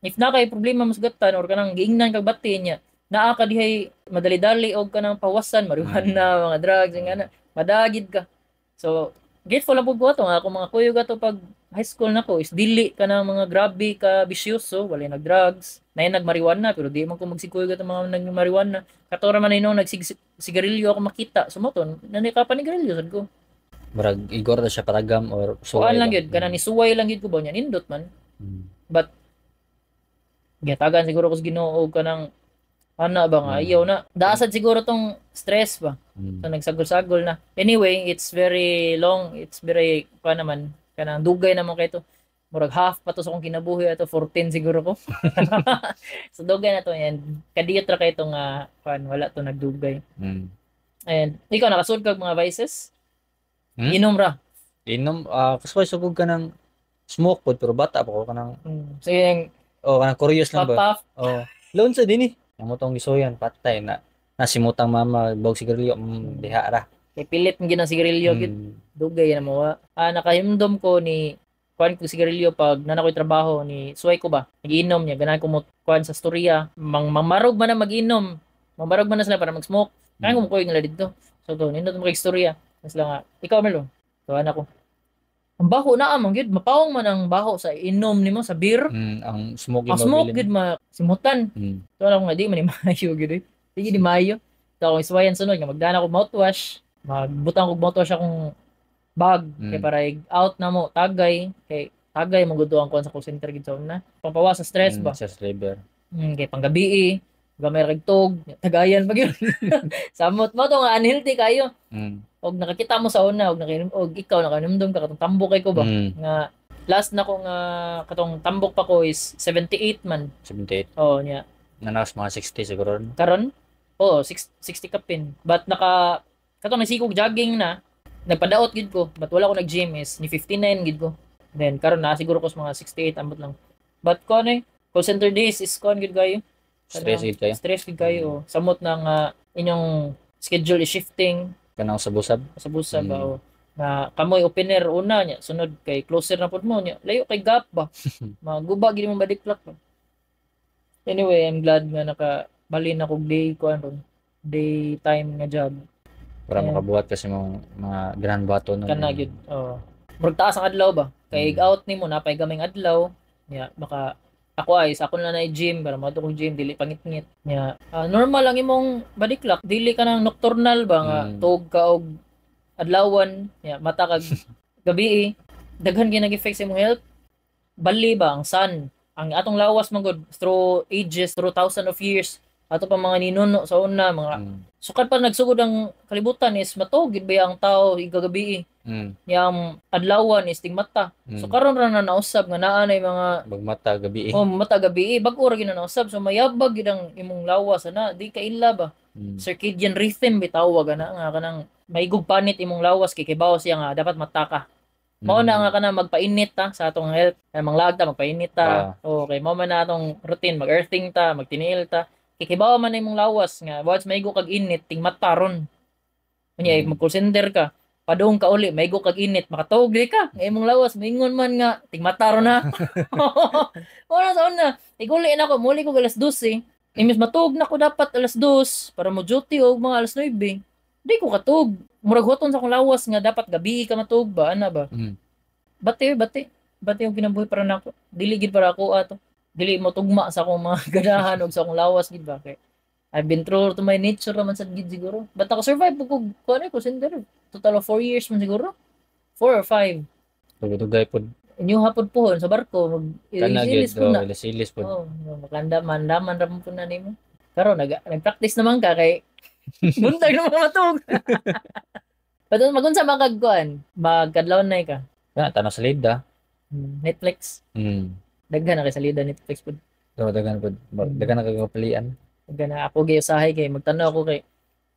if na kay problema masugatan or kanang giingnan kag bati niya, naa ka dihay madali-dali og kanang pawasan, marijuana, mga drugs, nga na, madagid ka. So, grateful lang pud ko ato nga akong mga kuyog ato pag high school nako is dili ka ng mga grabe ka bisyoso, walay nag-drugs, nay nagmarijuana pero di man ko magsigkuyog ato mga nagmarijuana. Kato ra man ino nagsigarilyo ako makita. So mo to, nanay ka panigarilyo sad ko. Murag igor na siya paragam or suway lang gyud kana ni suway lang gyud ko ba niya nindot man. But gihatagan siguro ko sa Ginoo og kanang ana ba nga ayaw na daasad siguro tong stress ba. So nagsagol-sagol na. Anyway, it's very long, it's very pa naman kanang dugay naman kay to. Murag half pa to sa akong kinabuhi ato 14 siguro ko. So dugay na to and kadiyot ra kay to nga kan wala to nagdugay. And ikaw nakasud kag mga vices? Inom ra. Inom kasuway sugod ka ng smoke pod pero bata pa ko kanang so yung oh kanang curious lang ba. Puff. Oh, loan sa dinhi. Amo tong gisuyan patay na nasimutang mama bog sigarilyo diha ra. Kay pilit man gyud ang sigarilyo gyud. Dugay na mo. Nakahimdom ko ni kuan ko sigarilyo pag nana koy trabaho ni suway ko ba. Nagiinom niya ganahan ko mo kuan sa storya, mang marog man na mag-inom. Mamarog man na sila para mag-smoke. Kaya ko mo nila didto. So to nindot mo kay istorya. Mas lang nga, ikaw Melo. Tuwan ako. Ang baho na amang gyud, mapawong man ang baho sa inom nimo sa beer. Ang smoke ang smoke gyud masimutan. Tuwan ako nga di man ni maayo gyud eh. Di gyud ni maayo. So akong iswayan sunod nga magdana ko mouthwash, magbutang kog mouthwash akong bag kay para out na mo tagay kay tagay man gud ang kuan sa call center gid sa una. Pampawa sa stress ba? Sa labor. Kay panggabi gamay ra tog, tagayan pa gyud. Samot mo to nga unhealthy kayo. Og nakakita mo sa una og nakainom og ikaw nakainumdum ka katong tambok kay ko ba nga last na ko nga katong tambok pa ko is 78 man. 78. Oh nya. Nanas mga 60 siguro. Karon? Oo, 60 kapin. But naka katong nasikog jogging na, nagpadaot gid ko, but wala ko nag-gym is ni 59 gid ko. Then karon na siguro ko sa mga 68 ambot lang. But ko ano call center days is kon gid kayo. Stress gid kayo. Stress gid kayo. Samot na nga inyong schedule is shifting. Kanang sabusab. Sabusab ba o na kamoy opener una niya sunod kay closer na pud mo niya. Layo kay gap ba. Maguba gid mo badiklak ba. Anyway, I'm glad nga nakabalin ako day kuan ron. Daytime nga job. Para makabuhat kasi mong mga grand bato no. Kana gyud. Oh. Murag taas ang adlaw ba. Kay out nimo napay gamay adlaw niya maka ako ay sa ako na na gym para moadto kog gym dili pangitngit niya. Normal lang imong body clock dili ka nang nocturnal ba nga tuog ka og adlawan niya mata kag gabi daghan gyud nag-effect sa imong health. Bali ba ang sun ang atong lawas man gud through ages through thousand of years ato pa mga ninuno sa una mga sukad pa nagsugod ang kalibutan is matuog gid ba ang tao igagabi. Yang adlawan is tingmata. So karon ra na nausab nga naa nay mga magmata gabi. Oh, mata gabi bag-o ra gyud na nausab. So mayabag gyud ang imong lawas ana, di kaila ba. Circadian rhythm bitawag ana nga kanang maigog panit imong lawas kay kibaw siya nga dapat mata ka. Mao na nga kana magpainit ta sa atong health. Kay manglaag ta magpainit ta. Okay, mao man na atong routine mag-earthing ta, magtiniil ta. Kay kibaw man na imong lawas nga once maigo kag init tingmata ron. Unya mag-call center ka. Padung ka uli, maigo kag init, makatuog di ka. Nga imong lawas, maingon man nga, tingmata ron na. Wala sa una. Iguli na ako, muli ko alas 12. Imis matuog na ko dapat alas 2 para mo duty og mga alas 9. Di ko katug. Murag huton sa akong lawas nga dapat gabi ka matug ba ana ba. Bati bati. Bati yung kinabuhi para nako. Dili gid para ako ato. Dili mo tugma sa akong mga ganahan og sa akong lawas gid ba kay I've been true to my nature raman sad gid siguro. But ako survive ko kuan ko sender. Total of 4 years man siguro. 4 or 5. Dugay-dugay pod. Inyo hapon pohon sa barko mag Kana gyud ilis po na. oh, ilis-ilis pod. Oh, maklanda man ra po na nimo. Karon nag-practice naman ka kay buntag naman matug. But magunsa man kag kuan, magkadlawon na ka. Kana tanaw sa lida. Netflix. Daghan na kay sa lida Netflix pud. Do daghan pod. Daghan na kag pilian. Daghan na ako gyud usahay kay magtanaw ako kay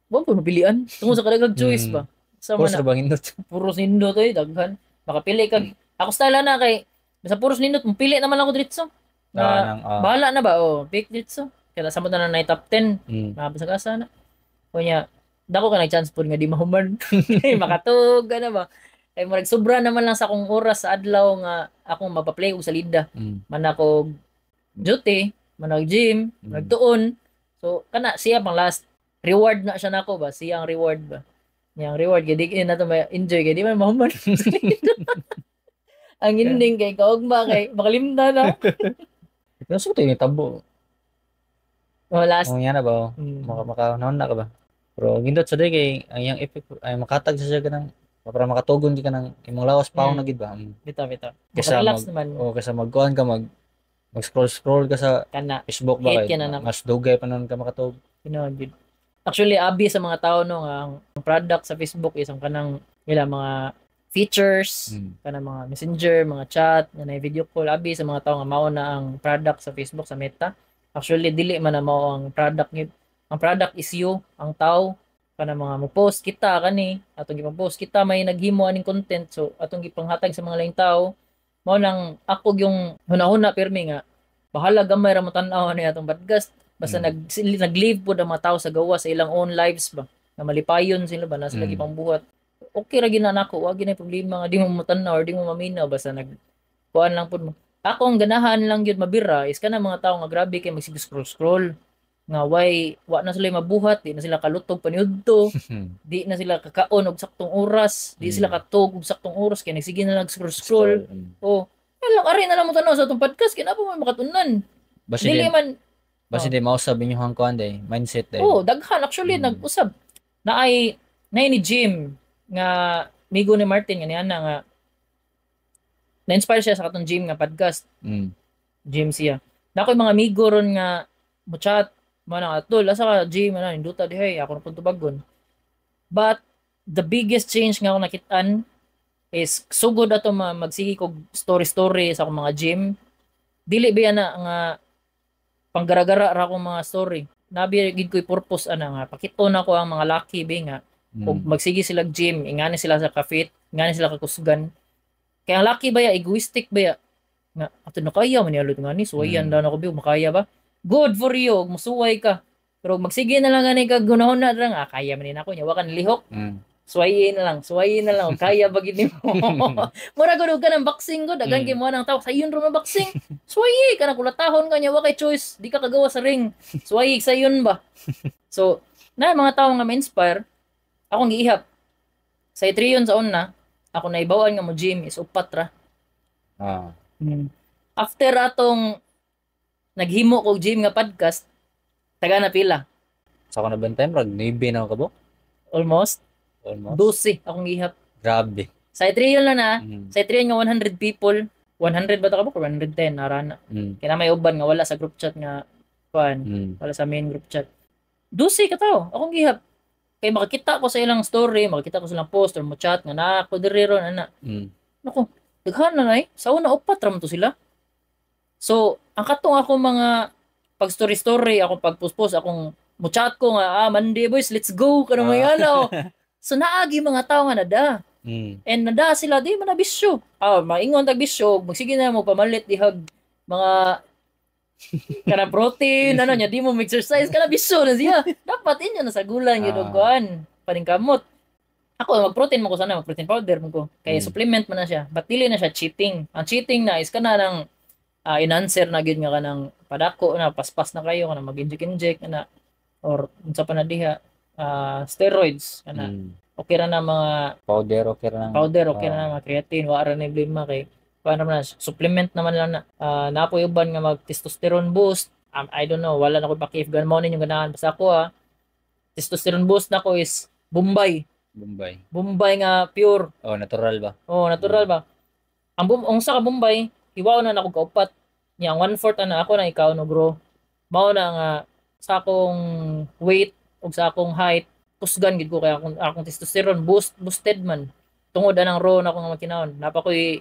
wa po mapilian. Tungod sa kadaghang choice ba. Sa man Course na, ra bang hindot? puros nindot oy daghan. Makapili kag ako style na kay basta puros nindot mopili naman ako diretso. Ah, Na, nang, ah. bahala na ba oh, pick diretso. Kaya sa na na top 10. Mabasag asa na. Kunya, dako ka nag-chance po nga di mahuman. Kay makatug, ano ba? Kay murag sobra naman lang sa akong oras sa adlaw nga akong mapaplay og salida. Man ako duty, man ako gym, nagtuon. So kana siya pang last reward na siya nako ba? Siya ang reward ba? Niya ang reward kay di na to may enjoy kay di man mahuman. Ang ending kay kaugma kay makalimta na. Pero sa ni tabo. Oh, last. Ang yan na ba? Oh? Maka maka na ka ba? Pero gindot sa day kay ang iyang effect ay makatag sa siya kanang para makatugon ka ng imong lawas paong na gid ba? Bitaw bitaw. Kaysa Relax naman. O kaysa magkuan ka mag mag-scroll scroll ka sa Kana. Facebook ba Hate kay ka na na. mas dugay pa nun ka makatug. Tinuod gyud. Actually, abi sa mga tao no nga ang product sa Facebook is ang kanang ila mga features, kanang mga messenger, mga chat, nga video call, abi sa mga tao nga mao na ang product sa Facebook sa Meta. Actually, dili man na mao ang product gyud. Ang product is you, ang tao kanang mga mo post kita kani, atong gipang-post kita may naghimo aning content, so atong gipanghatag sa mga laing tao. Mao nang ako yung hunahuna pirmi nga bahala gamay ra mo tan-aw ani atong podcast basta nag-live pod ang mga tao sa gawa sa ilang own lives ba nga malipayon sila ba na sila gipangbuhat. Okay ra gyud na nako, wa gyud nay problema nga di mo motan-aw or di mo maminaw basta nag kuan lang pod mo. Ako ang ganahan lang gyud mabira is kana mga tao nga grabe kay magsige scroll scroll nga way wa na sila mabuhat, di na sila kalutog paniudto, di na sila kakaon og saktong oras, di sila katug og saktong oras kay nagsige na lang scroll scroll. Oh, lang ari na lang mo tan-aw sa atong podcast kay naa pa man makatunan. Basi Dili di, man basi di mausab inyong kuan day, mindset day. Oh, daghan actually nag-usab. Naay naay ni Jim nga migo ni Martin nga niana nga na-inspire siya sa katong gym nga podcast. Gym siya. Na ako'y mga amigo ron nga mo chat mo na nga, tol, asa ka gym ana induta di hey, ako na pud tubagon. But the biggest change nga ako nakitaan is sugod ato magsige kog story story sa akong mga gym. Dili ba yan na nga panggaragara ra akong mga story. Nabi gid ko'y purpose ana nga pakiton ako ang mga laki bi nga ug magsige sila gym, ingani sila sa ka-fit, ingani sila kakusgan. Kaya ang laki ba ya egoistic ba ya nga ato na kaya man niya nga ni suwayan daw na ko bi makaya ba? Good for you, ug musuway ka. Pero magsige na lang gani kag gunahon na lang, ah, kaya man ni nako nya wa ka nilihok. Suwayin na lang, suwayin na lang, kaya ba gid nimo? Mura gud og ka ng boxing gud, daghan kay mo nang tao sayon ra man boxing. Suwayi ka na kulatahon ka nya wa kay choice, di ka kagawa sa ring. Suwayi sayon ba? So, na mga tao nga ma-inspire, akong giihap. Sa Itreon sa una, ako naibawan nga mo gym is upat ra. After atong naghimo kog gym nga podcast, taga na pila. Sa ako na bantay, murag 9 na ako kabo. Almost. Almost. 12 akong gihap. Grabe. Sa Itreon lang na, sa Itreon nga 100 people, 100 ba ta kabo or 110 narana. Kaya na may uban nga wala sa group chat nga kuan, wala sa main group chat. 12 ka tao akong gihap. Kay makakita ko sa ilang story, makakita ko sa ilang post or mo chat nga na ako diri ron ana. Nako, daghan na nay. Sa una upat ra man to sila. So, ang katong ako mga pag story story, akong pag-post-post, akong mo chat ko nga ah Monday boys, let's go kanang may ano. So naagi mga tao nga nada. And nada sila di man na bisyo. Ah, maingon tag bisyo, magsige na mo pamalit dihag mga kana protein ano nya di mo exercise kana bisyo na siya. Dapat inyo na sa gulan gyud og kuan, paningkamot. Ako mag-protein mo ko sana, mag-protein powder mo ko. Kay supplement man na siya. But dili na siya cheating. Ang cheating na is kana ng enhancer na gyud nga kanang padako na paspas na kayo kana mag-inject inject na or unsa pa na diha. steroids kana. Okay ra na mga Powder, okay ra nang powder, okay ra na mga creatine, wa ra na problema kay paano man na, supplement naman lang na. Napoy uban nga mag testosterone boost. I don't know, wala na ko paki if gan mo ninyong ganahan, basta ako testosterone boost nako is Bombay. Bombay. Bombay nga pure. Oh, natural ba? Oh, natural ba? Ang bum ang sa ka Bombay, hiwaw na nako kaupat. Nya ang 1/4 ana ako na ikaw no grow. Mao na nga sa akong weight ug sa akong height, kusgan gid ko kay akong testosterone boosted man. Tungod anang raw na akong makinahon. Napa ko'y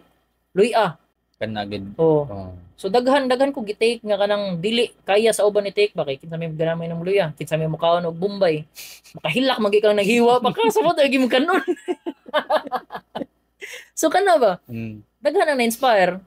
luya. Kana gid. Oh. Oh. So daghan daghan ko gi-take nga kanang dili kaya sa uban ni take ba kay kinsa may ganamay ng luya, kinsa may mukaon og Bombay. Makahilak magi kang naghiwa pa ka sa mo gi mo kanon. So kana ba? Daghan ang na-inspire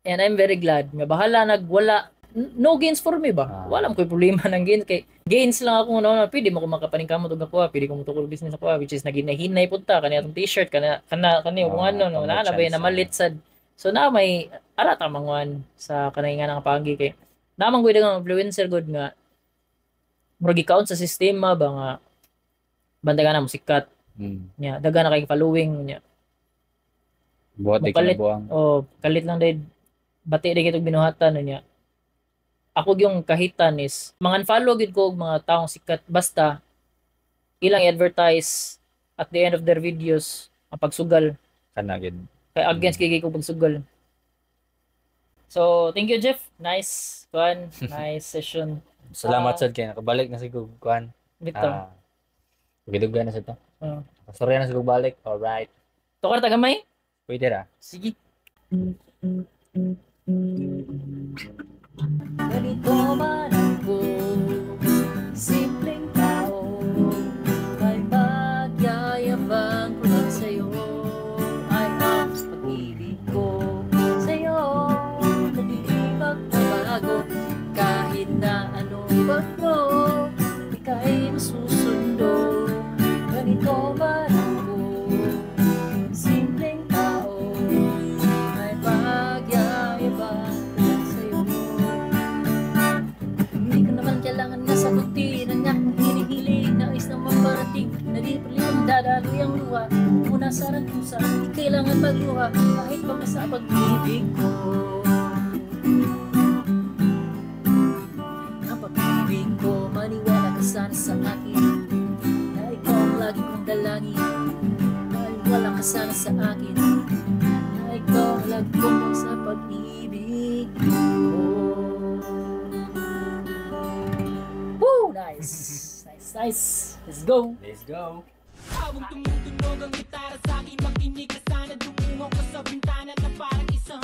and I'm very glad nga bahala nagwala, no gains for me ba. Wala mo koy problema ng gains kay gains lang ako no, pwede mo ko makapaningkamot og ako, pwede ko motukol business ako, which is naginahinay pud ta kani atong t-shirt kana kana kani kung ano no, pang naa na ba merchants, namalit sad. So na may ara ta manguan sa kanay nga nang paagi kay namang gud ang influencer gud nga murag gikaon sa sistema ba nga banda ka na mo sikat nya daghan na kay following nya. Buhat di Mukalit. kinabuang. Oh, kalit lang dahil bati di kitog binuhatan no niya. Ako yung kahitan is mga unfollow gid ko og mga taong sikat basta ilang i-advertise at the end of their videos ang pagsugal. Kana gid. Kay against kay ko pagsugal. So, thank you, Jeff. Nice kuan, nice session. Salamat sad kay nakabalik na sig og kuan. Bitaw. Gidugan na sa to. Sorry na sig balik. All right. Tukar ta gamay? Pwede ra. Sige. Ganito man ako, simpleng tao, may pagyayabang ko lang sa'yo. Ay ang pag-ibig ko sa'yo, na di magbabago. Kahit na anong bagyo, ika'y masusundo. Ganito man ako, simpleng tao, may pagyayabang ko lang sa'yo. Hindi ko naman kailangan na sagutin ang aking hinihiling. Nais na maparating na di palimang dadaloy ang luha. Muna sa rangkusa, di kailangan magluha kahit pa sa pag-ibig ko. Ang pag-ibig ko, maniwala ka sana sa akin na ikaw ang lagi kong dalangin. Maniwala ka sana sa akin na ikaw ang lagi kong sa pag-ibig ko. Woo! Nice! Nice, nice! Let's go! Let's go. Habang tumutunog ang gitara sa akin, makinig ka sana. Dumungaw ka sa bintana na parang isang